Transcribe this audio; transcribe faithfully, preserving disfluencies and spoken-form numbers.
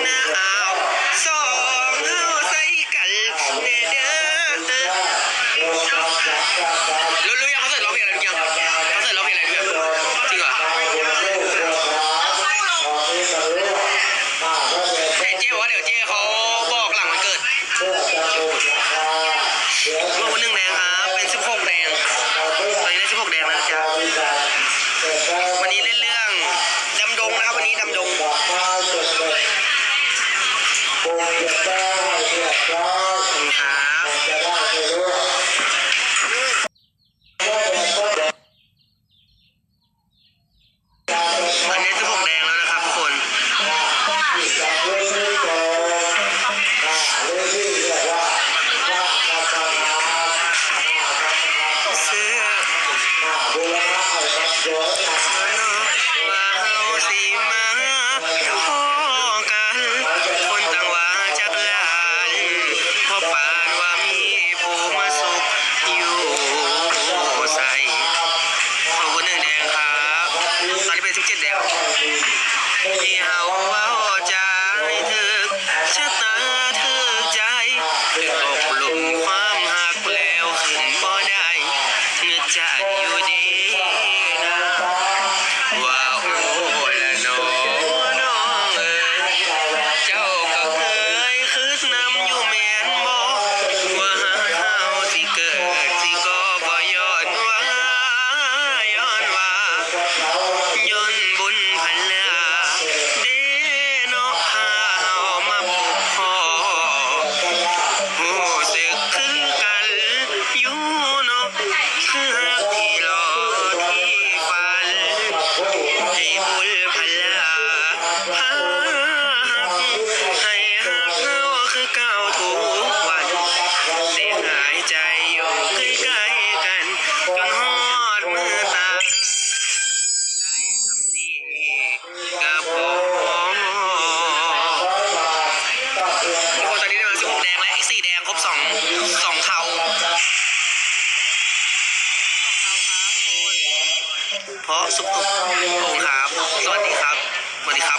นะอ้าวสองเฮาใส่กันแน่เด้อ รู้รู้ยังเขาเสิร์ฟร้องเพลงอะไรเมื่อกี้ เขาเสิร์ฟร้องเพลงอะไรเมื่อกี้ จริงเหรอ แต่เจ๊บอกว่าเดี๋ยวเจ๊เขาบอกหลังวันเกิด เมื่อวันหนึ่งแดงครับ เป็นสิบหกแดง ตอนนี้ได้สิบหกแดงแล้วนะจ๊ะ วันนี้เล่นเรื่องดำดงนะครับ วันนี้ดำดง ขอบคุณครับ ตอนนี้สิบหกแดงแล้วนะครับทุกคน เสื้อ ว่าเฮาสิมาพ้อกัน คนต่างว่าจักล้าน เพราะปานว่ามีผู้มาสุขอยู่ใส ขอบคุณหนึ่งแดงครับ ตอนนี้เป็นสิบเจ็ดแดง ที่เฮาเว้าจาให้ถึกชะตาถึกใจ ถึกตกหลุมความหักแล้วขึ้นบ่ได้ เงือดใจอยู่ดีนะ ว่าโอ้ละน้อง น้องเอ๋ย เจ้าก็เคยคิดนำอยู่แม่นบ่ ว่าหากเฮาสิเกิดสิก่อก็ย้อนว่า ย้อนว่า ย้อนบุญพลา เด้เนาะ พาเฮามาพบพ้อ ฮู้สึกคือกันอยู่เนาะ คือฮักที่รอที่ฝัน ให้บุญพลา พาฮัก ให้ฮักเฮาคือเก่าทุกวัน ได้หายใจอยู่ใกล้ๆกัน จนฮอดมื้อตาย ได้ส่ำนี้ก็พอ ทุกคน ตอนนี้ได้มาสิบหกแดงแล้ว อีกสี่แดงครบสอง สองเทา เพราะสุกๆ ขอบคุณครับ สวัสดีครับ สวัสดีครับ